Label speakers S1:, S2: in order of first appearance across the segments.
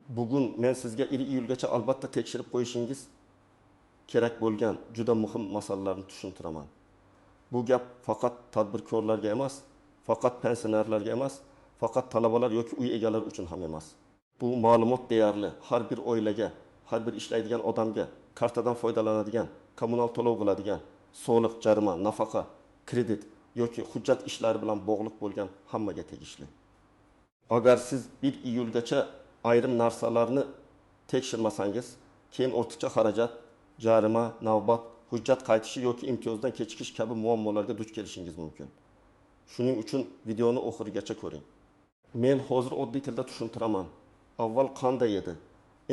S1: Bugun men sizga 1 iyulgacha albatta tekshirib qo'yishingiz kerak bo'lgan juda muhim masalalarni tushuntiraman. Bu gap faqat tadbirkorlarga emas, faqat pensionerlarga emas, faqat talabalar yoki uy egalari uchun ham emas. Bu ma'lumot deyarli har bir oilaga, har bir ishlaydigan odamga, kartadan foydalanadigan, kommunal to'lov qiladigan, soliq, jarima, nafaqa, kredit yoki hujjat ishlari bilan bog'liq bo'lgan hammaga tegishli. Agar siz 1 iyulgacha ayrim narsalarni tekshirmasangiz, keyin ortiqcha xarajat, jarima, navbat, hujjat qaytishi yoki imtiyozdan kechikish kabi muammolarga duch kelishingiz mumkin. Shuning uchun videoni oxirigacha ko'ring. Men hozir oddiy tilda tushuntiraman. Avval qanday edi?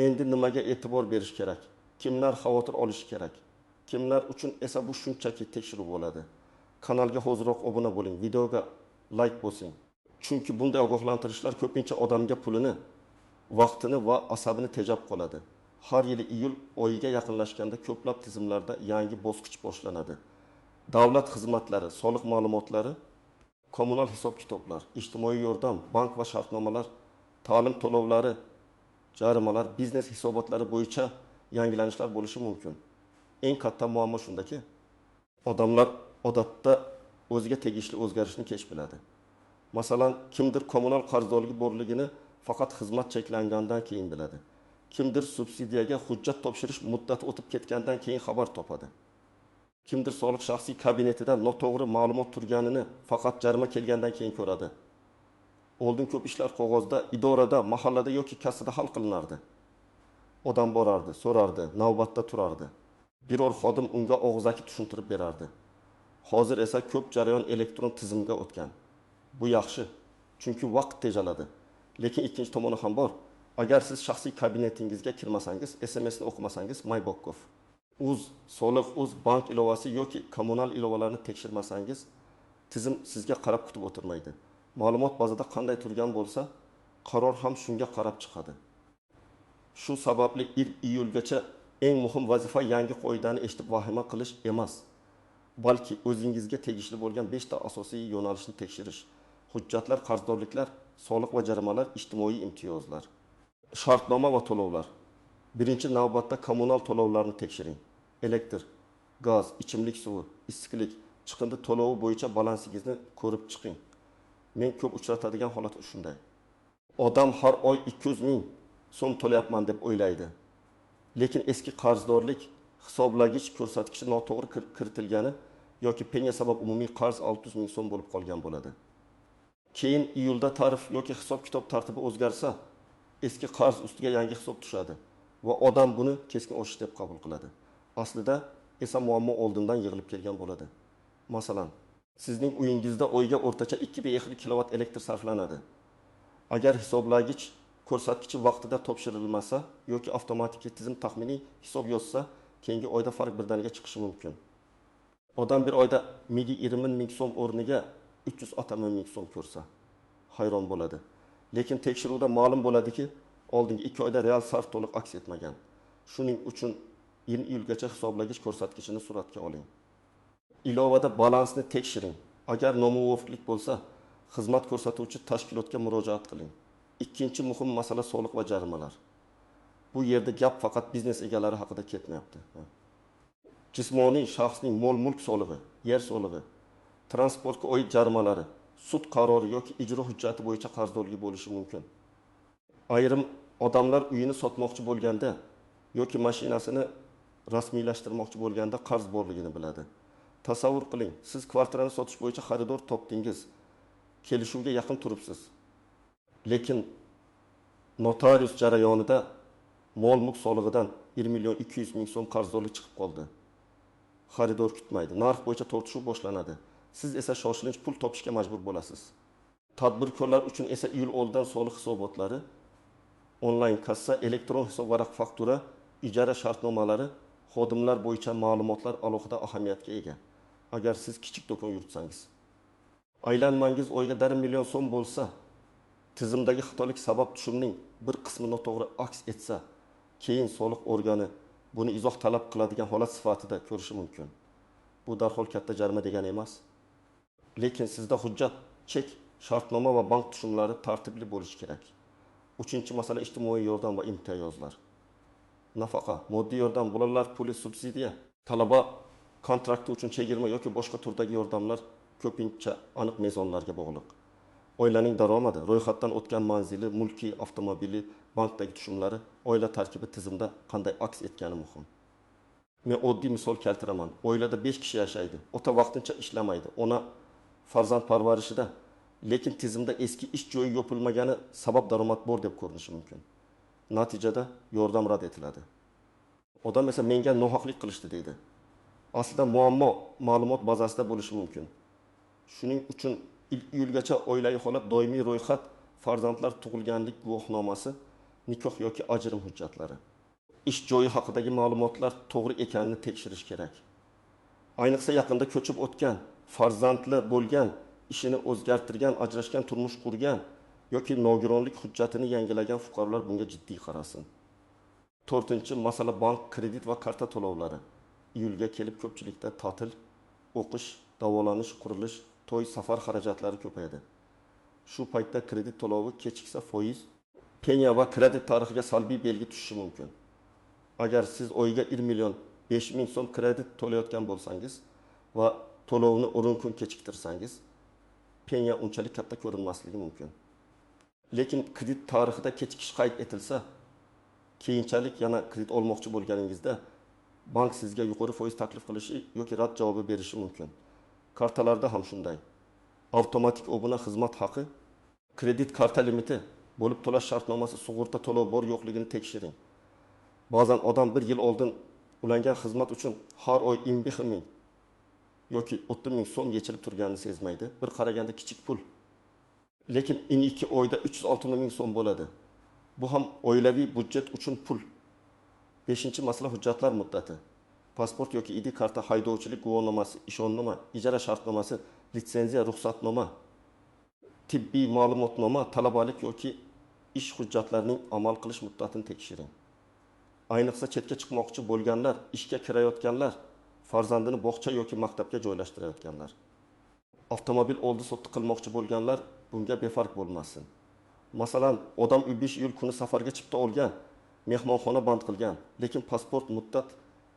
S1: Endi nimaga e'tibor berish kerak? Kimlar xavotir olishi kerak? Kimlar uchun esa bu shunchaki tekshiruv bo'ladi? Kanalga hoziroq obuna bo'ling, videoga like bosing. Chunki bunday ogohlantirishlar ko'pincha odamga pulini, vaqtini va asabini tejab qoladi. Har yili iyul oyiga yaqinlashganda ko'plab tizimlarda yangi bosqich boshlanadi. Davlat xizmatlari, soliq ma'lumotlari, kommunal hisob-kitoblar, ijtimoiy yordam, bank va shartnomalar, ta'lim to'lovlari, jarimalar, biznes hisobotlari bo'yicha yangilanishlar bo'lishi mumkin. Eng katta muammo shundaki, odamlar odatda o'ziga tegishli o'zgarishni kech biladi. Masalan, kimdir kommunal qarzdorligi borligini faqat xizmat cheklangandan keyin biladi. Kimdir subsidiyaga hujjat topshirish muddati o'tib ketgandan keyin xabar topadi. Kimdir soliq shaxsiy kabinetida noto'g'ri ma'lumot turganini faqat jarima kelgandan keyin ko'radi. Oldin ko'p ishlar qog'ozda, idorada, mahallada yoki kassada hal qilinardi. Odam borardi, so'rardi, navbatda turardi. Biror xodim unga og'zaki tushuntirib berardi. Hozir esa ko'p jarayon elektron tizimga o'tgan. Bu yaxshi, chunki vaqt tejaladi. Lekin ikkinchi tomoni ham bor. Agar siz shaxsiy kabinetingizga kirmasangiz, SMSni o'qimasangiz, MyBokkov, Uz, soliq, uz bank ilovasi yoki kommunal ilovalarni tekshirmasangiz, tizim sizga qarab kutib o'tirmaydi. Ma'lumot bazada qanday turgan bo'lsa, qaror ham shunga qarab chiqadi. Shu sababli 1 iyulgacha eng muhim vazifa yangi qoidani eshitib vahima qilish emas, balki o'zingizga tegishli bo'lgan 5 ta asosiy yo'nalishni tekshirish: hujjatlar, qarzdorliklar, soliq va jarimalar, ijtimoiy imtiyozlar, shartnoma va to'lovlar. Birinchi navbatda kommunal to'lovlarni tekshiring. Elektr, gaz, ichimlik suvi, issiqlik, chiqindi to'lovi bo'yicha balansingizni ko'rib chiqing. Men ko'p uchratadigan holat shunday. Odam har oy 200 ming so'm to'layapman deb o'ylaydi. Lekin eski qarzdorlik hisoblagich ko'rsatkichi noto'g'ri kiritilgani yoki penya sabab umumiy qarz 600 ming so'm bo'lib qolgan bo'ladi. Keyin iyulda tarif yoki hisob-kitob tartibi o'zgarsa, eski qarz ustiga yangi hisob tushadi va odam buni keskin oshish deb qabul qiladi. Aslida esa muammo oldindan yig'ilib kelgan bo'ladi. Masalan, sizning uyingizda oyga o'rtacha 2,5 kilovat elektr sarflanadi. Agar hisoblagich ko'rsatkichi vaqtida topshirilmasa yoki avtomatik tizim taxminiy hisob yozsa, keyingi oyda farq birdaniga chiqishi mumkin. Odam bir oyda 120 ming so'm o'rniga 360 ming so'm ko'rsa, hayron bo'ladi. Lekin tekshiruvda ma'lum bo'ladiki, oldingi 2 oyda real sarf to'liq aks etmagan. Shuning uchun 1 iyulgacha hisoblagich ko'rsatkichini suratga oling. Ilovada balansni tekshiring. Agar nomuvofiqlik bo'lsa, xizmat ko'rsatuvchi tashkilotga murojaat qiling. Ikkinchi muhim masala soliq va jarimalar. Bu yerda gap faqat biznes egalari haqida ketmayapti. Jismoniy shaxsning mol-mulk solig'i, yer solig'i, transportga oid jarimalari, sud qarori yoki ijro hujjati bo'yicha qarzdorligi bo'lishi mumkin. Ayrim odamlar uyini sotmoqchi bo'lganda yoki mashinasini rasmiylashtirmoqchi bo'lganda qarz borligini biladi. Tasavvur qiling, siz kvartirani sotish bo'yicha xaridor topdingiz, kelishuvga yaqin turibsiz. Lekin notarius jarayonida mol-mulk solig'idan 1 million 200 ming so'm qarzdorlik chiqib qoldi. Xaridor kutmaydi, narx bo'yicha tortishuv boshlanadi. Siz esa shoshilinch pul topishga majbur bo'lasiz. Tadbirkorlar uchun esa iyul oldidan soliq hisobotlari, onlayn kassa, elektron hisob varaq faktura, ijara shartnomalari, xodimlar bo'yicha ma'lumotlar alohida ahamiyatga ega. Agar siz kichik do'kon yuritsangiz, aylanmangiz oyga 1,5 million so'm bo'lsa, tizimdagi xatolik sabab tushumning bir qismi noto'g'ri aks etsa, keyin soliq organi buni izoh talab qiladigan holat sifatida ko'rishi mumkin. Bu darhol katta jarima degani emas. Lekin sizda hujjat, chek, shartnoma va bank tushumlari tartibli bo'lishi kerak. Uchinchi masala ijtimoiy yordam va imtiyozlar. Nafaqa, moddiy yordam, bolalar puli, subsidiya, talaba kontrakti uchun chegirma yoki boshqa turdagi yordamlar ko'pincha aniq mezonlarga bog'liq. Oilaning daromadi, ro'yxatdan o'tgan manzili, mulki, avtomobili, bankdagi tushumlari, oila tarkibi tizimda qanday aks etgani muhim. Men oddiy misol keltiraman. Oilada 5 kishi yashaydi. Ota vaqtincha ishlamaydi. Ona farzand parvarishida, lekin tizimda eski ish joyi yopilmagani sabab daromad bor deb ko'rinishi mumkin. Natijada yordam rad etiladi. Odam esa menga nohaqlik qilishdi deydi. Aslida muammo ma'lumot bazasida bo'lishi mumkin. Shuning uchun iyulgacha oilaviy holat, doimiy ro'yxat, farzandlar tug'ilganlik guvohnomasi, nikoh yoki ajrim hujjatlari, ish joyi haqidagi ma'lumotlar to'g'ri ekanini tekshirish kerak. Ayniqsa yaqinda ko'chib o'tgan, farzandli bo'lgan, ishini o'zgartirgan, ajrashgan, turmush qurgan yoki nogironlik hujjatini yangilagan fuqarolar bunga jiddiy qarasin. To'rtinchi masala bank, kredit va karta to'lovlari. Iyulga kelib ko'pchilikda ta'til, o'qish, davolanish, qurilish, to'y, safar xarajatlari ko'payadi. Shu paytda kredit to'lovi kechiksa foiz, penya va kredit tarixiga salbiy belgi tushishi mumkin. Agar siz oyiga 1 million 5 ming so'm kredit to'layotgan bo'lsangiz va to'lovni 10 kun kechiktirsangiz, penya unchalik katta ko'rinmasligi mumkin. Lekin kredit tarixida kechikish qayd etilsa, keyinchalik yana kredit olmoqchi bo'lganingizda bank sizga yuqori foiz taklif qilishi yoki rad javobi berishi mumkin. Kartalarda ham shunday. Avtomatik obuna xizmat haqi, kredit karta limiti, bo'lib to'lash shartnomasi, sug'urta to'lov bor yo'qligini tekshiring. Ba'zan odam bir yil oldin ulangan xizmat uchun har oy 25 ming yoki 30 ming so'm yechilib turganini sezmaydi. Bir qaraganda kichik pul. Lekin 2 oyda 360 ming so'm bo'ladi. Bu ham oilaviy budjet uchun pul. 5-masala hujjatlar muddati. Pasport yoki ID karta, haydovchilik guvohnomasi, ishonnoma, ijara shartnomasi, litsenziya, ruxsatnoma, tibbiy ma'lumotnoma, talabalik yoki ish hujjatlarining amal qilish muddatini tekshiring. Ayniqsa chetga chiqmoqchi bo'lganlar, ishga kirayotganlar, farzandini bog'cha yoki maktabga joylashtirayotganlar, avtomobil oldi-sotdi qilmoqchi bo'lganlar bunga befarq bo'lmasin. Masalan, odam 5 iyul kuni safarga chipta olgan, mehmonxona band qilgan, lekin pasport muddat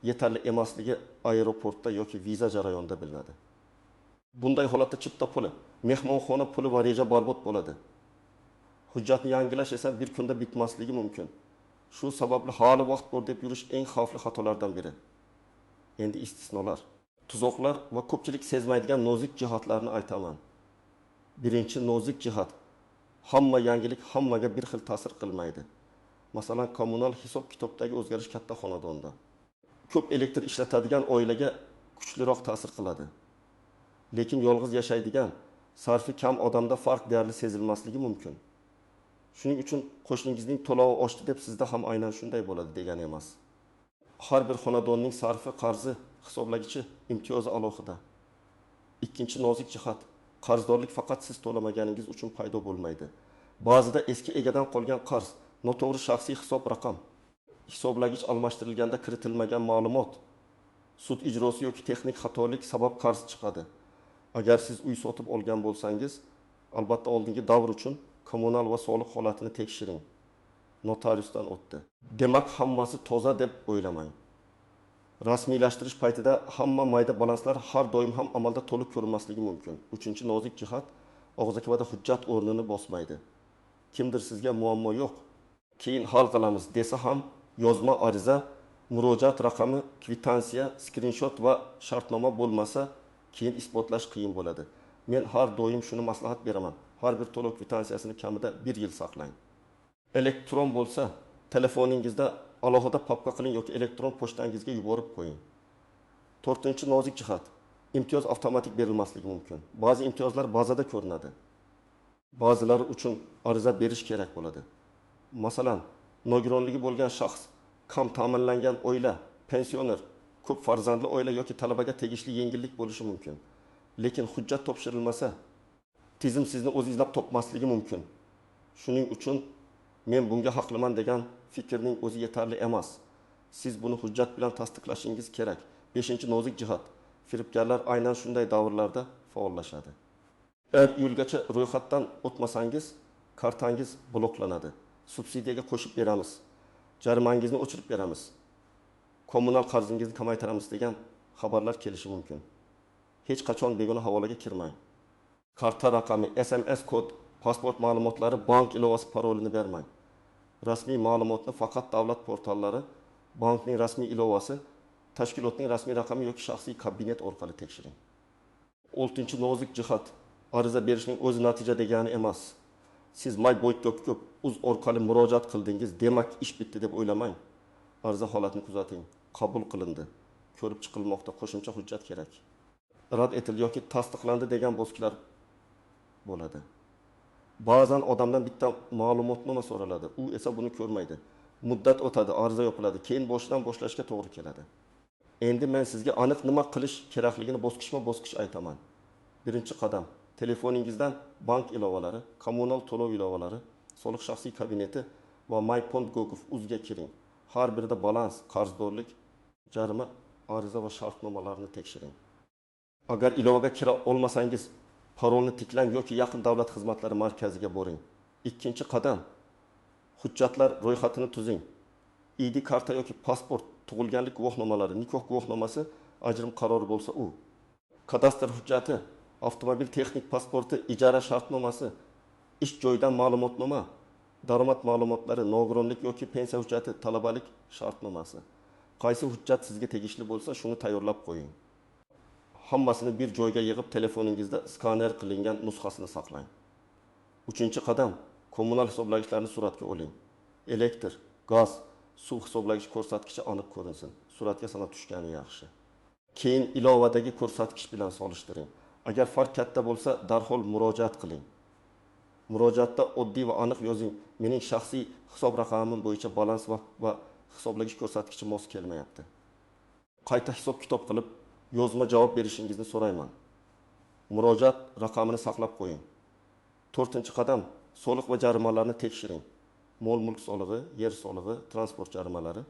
S1: yetarli emasligi aeroportda yoki viza jarayonida bilinadi. Bunday holatda chipta puli, mehmonxona puli va reja barbod bo'ladi. Hujjatni yangilash esa bir kunda bitmasligi mumkin. Shu sababli hali vaqt bor deb yurish eng xavfli xatolardan biri. Endi istisnolar, tuzoqlar va ko'pchilik sezmaydigan nozik jihatlarni aytaman. Birinchi nozik jihat: hamma yangilik hammaga bir xil ta'sir qilmaydi. Masalan, kommunal hisob-kitobdagi o'zgarish katta xonadonda ko'p elektr ishlatadigan oilaga kuchliroq ta'sir qiladi. Lekin yolg'iz yashaydigan, sarfi kam odamda farq deyarli sezilmasligi mumkin. Shuning uchun qo'shningizning to'lovi oshdi deb sizda ham aynan shunday bo'ladi degani emas. Har bir xonadonning sarfi, qarzi, hisoblagichi imtiyozi alohida. Ikkinchi nozik jihat: qarzdorlik faqat siz to'lamaganingiz uchun paydo bo'lmaydi. Ba'zida eski egadan qolgan qarz, noto'g'ri shaxsiy hisob raqam, hisoblagich almashtirilganda kiritilmagan ma'lumot, sud ijrosi yoki texnik xatolik sabab qarz chiqadi. Agar siz uy sotib olgan bo'lsangiz, albatta oldingi davr uchun kommunal va soliq holatini tekshiring. Notariusdan o'tdi. Demak, hammasi toza deb o'ylamang. Rasmiylashtirish paytida hamma mayda balanslar har doim ham amalda to'liq ko'rinmasligi mumkin. Uchinchi nozik jihat: og'zaki va'da hujjat o'rnini bosmaydi. Kimdir sizga muammo yo'q, keyin hal qilamiz desa ham yozma ariza, murojaat raqami, kvitansiya, skrinshot va shartnoma bo'lmasa, keyin isbotlash qiyin bo'ladi. Men har doim shuni maslahat beraman. Har bir to'lov kvitansiyasini kamida 1 yil saqlang. Elektron bo'lsa, telefoningizda alohida papka qiling yoki elektron pochtangizga yuborib qo'ying. To'rtinchi nozik jihat: imtiyoz avtomatik berilmasligi mumkin. Ba'zi imtiyozlar bazada ko'rinadi. Ba'zilari uchun ariza berish kerak bo'ladi. Masalan, nogironligi bo'lgan shaxs, kam ta'minlangan oila, pensioner, ko'p farzandli oila yoki talabaga tegishli yengillik bo'lishi mumkin. Lekin hujjat topshirilmasa, tizim sizni o'zi izlab topmasligi mumkin. Shuning uchun men bunga haqliman degan fikrning o'zi yetarli emas. Siz buni hujjat bilan tasdiqlashingiz kerak. 5-nozik jihat: firibgarlar aynan shunday davrlarda faollashadi. 1 iyulgacha ro'yxatdan o'tmasangiz, kartangiz bloklanadi. Subsidiyaga qo'shib beramiz, jarimangizni o'chirib beramiz, kommunal qarzingizni kamaytiramiz degan xabarlar kelishi mumkin. Hech qachon begona havolaga kirmang. Karta raqami, SMS kod, pasport ma'lumotlari, bank ilovasi parolini bermang. Rasmiy ma'lumotni faqat davlat portallari, bankning rasmiy ilovasi, tashkilotning rasmiy raqami yoki shaxsiy kabinet orqali tekshiring. Oltinchi nozik jihat: ariza berishning o'zi natija degani emas. Siz my.gov.uz orqali murojaat qildingiz, demak ish bitdi deb o'ylamang. Ariza holatini kuzating. Qabul qilindi, ko'rib chiqilmoqda, qo'shimcha hujjat kerak, rad etildi yoki tasdiqlandi degan bosqichlar bo'ladi. Ba'zan odamdan bitta ma'lumotnoma so'raladi, u esa buni ko'rmaydi. Muddat o'tadi, ariza yopiladi, keyin boshidan boshlashga to'g'ri keladi. Endi men sizga aniq nima qilish kerakligini bosqichma-bosqich aytaman. Birinchi qadam: telefoningizdan bank ilovalari, kommunal to'lov ilovalari, soliq shaxsiy kabineti va my.gov.uzga kiring. Har birida balans, qarzdorlik, jarima, ariza va shartnomalarni tekshiring. Agar ilovaga kira olmasangiz, parolni tiklang yoki yaqin davlat xizmatlari markaziga boring. Ikkinchi qadam: hujjatlar ro'yxatini tuzing. ID karta yoki pasport, tug'ilganlik guvohnomalari, nikoh guvohnomasi, ajrim qarori bo'lsa u. Kadastr hujjati, avtomobil texnik pasporti, ijara shartnomasi, ish joyidan ma'lumotnoma, daromad ma'lumotlari, nogironlik yoki pensiya hujjati, talabalik shartnomasi. Qaysi hujjat sizga tegishli bo'lsa, shuni tayyorlab qo'ying. Hammasini bir joyga yig'ib, telefoningizda skaner qilingan nusxasini saqlang. Uchinchi qadam: kommunal hisoblagichlarni suratga oling. Elektr, gaz, suv hisoblagich ko'rsatkichi aniq ko'rinsin. Suratga sanab tushgani yaxshi. Keyin ilovadagi ko'rsatkich bilan solishtiring. Agar farq katta bo'lsa, darhol murojaat qiling. Murojaatda oddiy va aniq yozing: mening shaxsiy hisob raqamim bo'yicha balans va hisoblagich ko'rsatkichi mos kelmayapti. Qayta hisob-kitob qilib, yozma javob berishingizni so'rayman. Murojaat raqamini saqlab qo'ying. To'rtinchi qadam: soliq va jarimalarni tekshiring. Mol-mulk solig'i, yer solig'i, transport jarimalari.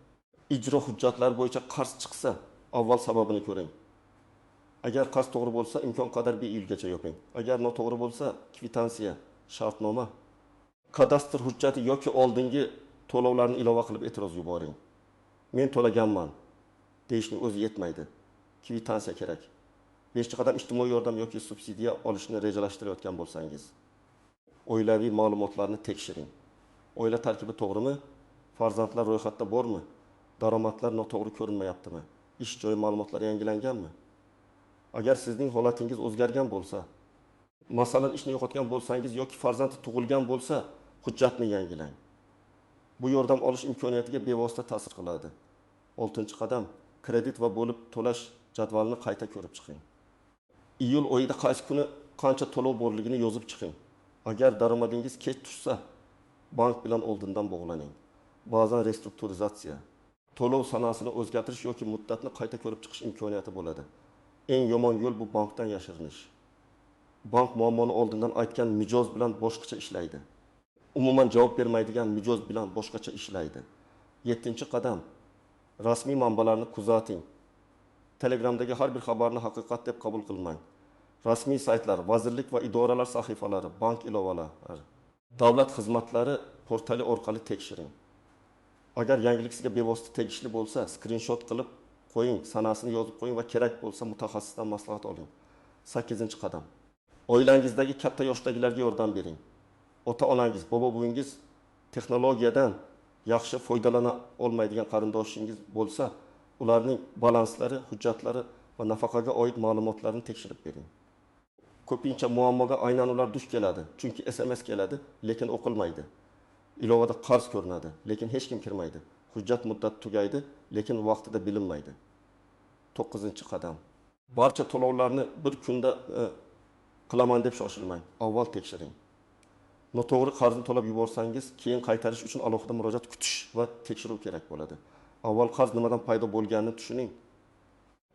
S1: Ijro hujjatlari bo'yicha qarz chiqsa, avval sababini ko'ring. Agar qarz to'g'ri bo'lsa, imkon qadar 1 yilgacha yoping. Agar noto'g'ri bo'lsa, kvitansiya, shartnoma, kadastr hujjati yoki oldingi to'lovlarni ilova qilib e'tiroz yuboring. Men to'laganman deyishning o'zi yetmaydi. Kvitansiya kerak. Beshinchi qadam: ijtimoiy yordam yoki subsidiya olishni rejalashtirayotgan bo'lsangiz, oilaviy ma'lumotlarni tekshiring. Oila tarkibi to'g'rimi? Farzandlar ro'yxatda bormi? Daromadlar noto'g'ri ko'rinmayaptimi? Ish joyi ma'lumotlari yangilanganmi? Agar sizning holatingiz o'zgargan bo'lsa, masalan, ishni yo'qotgan bo'lsangiz yoki farzandi tug'ilgan bo'lsa, hujjatni yangilang. Bu yordam olish imkoniyatiga bevosita ta'sir qiladi. Oltinchi qadam: kredit va bo'lib to'lash jadvalini qayta ko'rib chiqing. Iyul oyida qaysi kuni qancha to'lov borligini yozib chiqing. Agar daromadingiz kech tushsa, bank bilan oldindan bog'laning. Ba'zan restrukturizatsiya, to'lov sanasini o'zgartirish yoki muddatni qayta ko'rib chiqish imkoniyati bo'ladi. Eng yomon yo'l bu bankdan yashirinish. Bank muammoni oldindan aytgan mijoz bilan boshqacha ishlaydi. Umuman javob bermaydigan mijoz bilan boshqacha ishlaydi. Yettinchi qadam: rasmiy manbalarni kuzating. Telegramdagi har bir xabarni haqiqat deb qabul qilmang. Rasmiy saytlar, vazirlik va idoralar sahifalari, bank ilovalari, davlat xizmatlari portali orqali tekshiring. Agar yangilik sizga bevosita tegishli bo'lsa, skrinshot qilib qo'ying, sanasini yozib qo'ying va kerak bo'lsa mutaxassisdan maslahat oling. 8-qadam. Oilangizdagi katta yoshdagilarga yordam bering. Ota-onangiz, bobo-buvingiz texnologiyadan yaxshi foydalana olmaydigan qarindoshingiz bo'lsa, ularning balanslari, hujjatlari va nafaqaga oid ma'lumotlarni tekshirib bering. Ko'pincha muammoga aynan ular duch keladi, chunki SMS keladi, lekin o'qilmaydi. Ilovada qarz ko'rinadi, lekin hech kim kirmaydi. Hujjat muddati tugaydi, lekin vaqtida bilinmaydi. 9-qadam. Barcha to'lovlarni bir kunda qilaman deb shoshilmang. Avval tekshiring. Noto'g'ri qarzni to'lab yuborsangiz, keyin qaytarish uchun alohida murojaat kutish va tekshiruv kerak bo'ladi. Avval qarz nimadan paydo bo'lganini tushuning,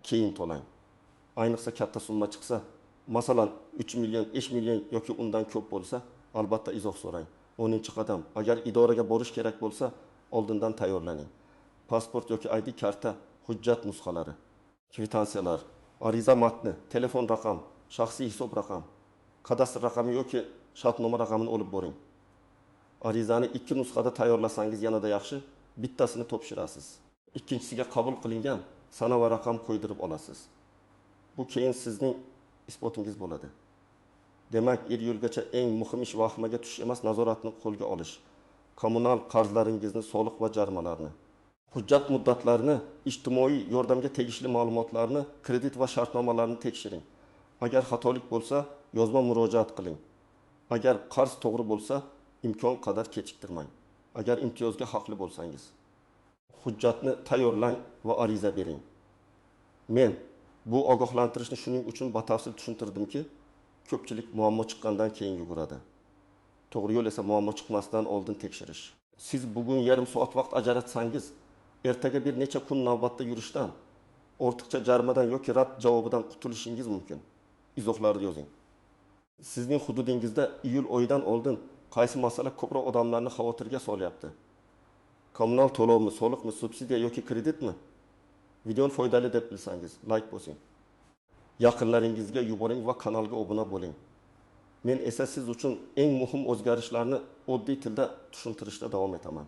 S1: keyin to'lang. Ayniqsa katta summa chiqsa, masalan 3 million, 5 million yoki undan ko'p bo'lsa, albatta izoh so'rang. 10-qadam. Agar idoraga borish kerak bo'lsa, oldindan tayyorlaning. Pasport yoki ID karta, hujjat nusxalari, kvitansiyalar, ariza matni, telefon raqam, shaxsiy hisob raqam, kadastr raqami yoki shartnoma raqamini olib boring. Arizani 2 nusxada tayyorlasangiz yanada yaxshi, bittasini topshirasiz. Ikkinchisiga qabul qilingan sana va raqam qo'ydirib olasiz. Bu keyin sizning isbotingiz bo'ladi. Demak, iyulgacha eng muhim ish vahimaga tushish emas, nazoratni qo'lga olish. Kommunal qarzlaringizni, soliq va jarimalarni, hujjat muddatlarini, ijtimoiy yordamga tegishli ma'lumotlarni, kredit va shartnomalarni tekshiring. Agar xatolik bo'lsa, yozma murojaat qiling. Agar qarz to'g'ri bo'lsa, imkon qadar kechiktirmang. Agar imtiyozga haqli bo'lsangiz, hujjatni tayyorlang va ariza bering. Men bu ogohlantirishni shuning uchun batafsil tushuntirdimki, ko'pchilik muammo chiqqandan keyin yuguradi. To'g'ri yo'l esa muammo chiqmasdan oldin tekshirish. Siz bugun yarim soat vaqt ajratsangiz, ertaga bir necha kun navbatda yurishdan, ortiqcha jarimadan yoki rad javobidan qutulishingiz mumkin. Izohlarda yozing. Sizning hududingizda iyul oyidan oldin qaysi masala ko'proq odamlarni xavotirga solyapti? Kommunal to'lovmi, soliqmi, subsidiya yoki kreditmi? Videoni foydali deb bilsangiz, like bosing. Yaqinlaringizga yuboring va kanalga obuna bo'ling. Men esa siz uchun eng muhim o'zgarishlarni oddiy tilda tushuntirishda davom etaman.